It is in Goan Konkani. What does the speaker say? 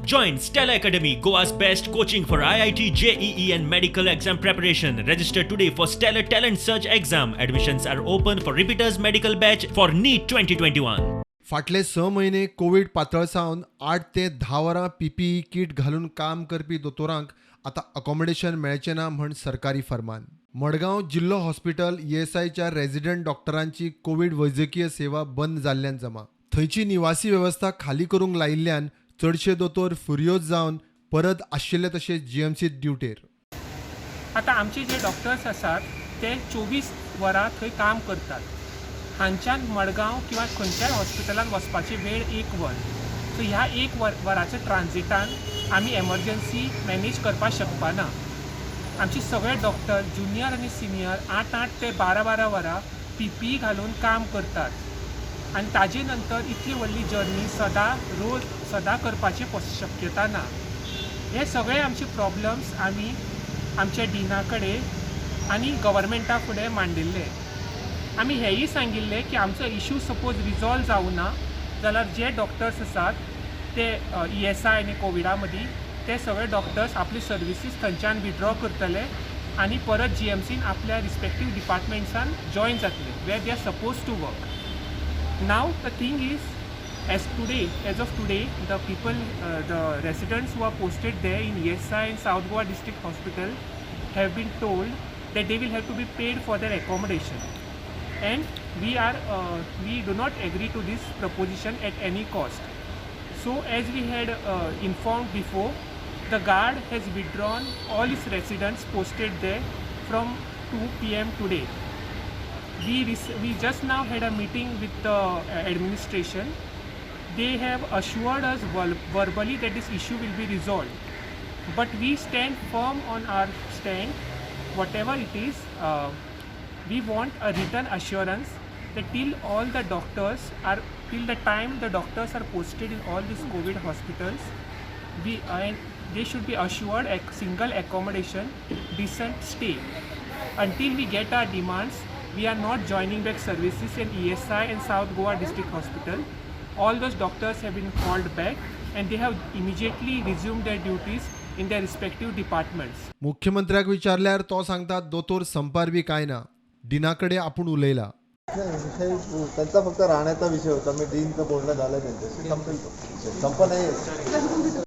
Join Stella Academy, Goa's best coaching for IIT, JEE, and medical exam preparation. Register today for Stellar Talent Search exam. Admissions are open for repeaters medical batch for NEET 2021. फाटले स म्हयने कोवीड पातळसावन 8 ते 10 वरां पीपीई कीट घालून काम करपी दोतोरांक आतां अकोमोडेशन मेळचें ना म्हण सरकारी फरमान. मडगांव जिल्लो हॉस्पिटल ईएसआयच्या रेजिडंट डॉक्टरांची कोवीड वैजकीय सेवा बंद जाल्ल्यान जमा थंयची निवासी वेवस्था खाली करूंक लायिल्ल्यान चडशे दोतोर फुर्योज जावन परत आशिल्ले तशे जीएमसीत ड्युटेर. आतां आमचे जे डॉक्टर्स आसात ते 24 वरां थंय काम करतात. हांगच्यान मडगांव किंवा खंयच्याय हॉस्पिटलान वचपाची वेळ एक वर. सो ह्या एक वराच्या ट्रान्जिटान आमी एमरजन्सी मॅनेज करपाक शकपाना. आमचे सगळे डॉक्टर, ज्युनियर आनी सिनियर, 8-8 ते 12-12 वरां पीपीई घालून काम करतात आनी ताजे नंतर इतली व्हडली जर्नी सदां रोज सदां करपाची शक्यता ना. हे सगळे आमचे प्रॉब्लम्स आमी आमच्या डिना कडेन आनी गव्हर्मेंटा फुडें मांडिल्ले. आमी हेंय सांगिल्लें की आमचो इशू सपोज रिजॉल्व जावना जाल्यार जे डॉक्टर्स आसात ते ईएसआय आनी कोविडा मदीं, ते सगळे डॉक्टर्स आपली सर्विसीस थंयच्यान विड्रॉ करतले आनी परत जीएमसीन आपल्या रिस्पेक्टीव डिपार्टमेंट्सान जॉयन जातले, where they are supposed to work. Now the thing is, as of today, the people, the residents who are posted there in ESI and South Goa District Hospital have been told that they will have to be paid for their accommodation, and we do not agree to this proposition at any cost. So as we had informed before, the guard has withdrawn all its residents posted there from 2 p.m. today. We just now had a meeting with the administration. They have assured us verbally that this issue will be resolved. But we stand firm on our stand. Whatever it is, we want a written assurance that till the time the doctors are posted in all these COVID hospitals, we and they should be assured a single accommodation, decent stay. Until we get our demands, we are not joining back services in ESI and South Goa District Hospital. All those doctors have been called back and they have immediately resumed their duties in their respective departments. मुख्यमंत्र्याक विचारल्यार तो सांगता, दोतोर संपार बी काय ना, डिना कडेन आपूण उलयला. नाही, विषय त्यांचा फक्त राहण्याचा विषय होता. मी डीनचं बोलणं झालं त्यांच्याशी, संपेल तो विषय. संप नाही.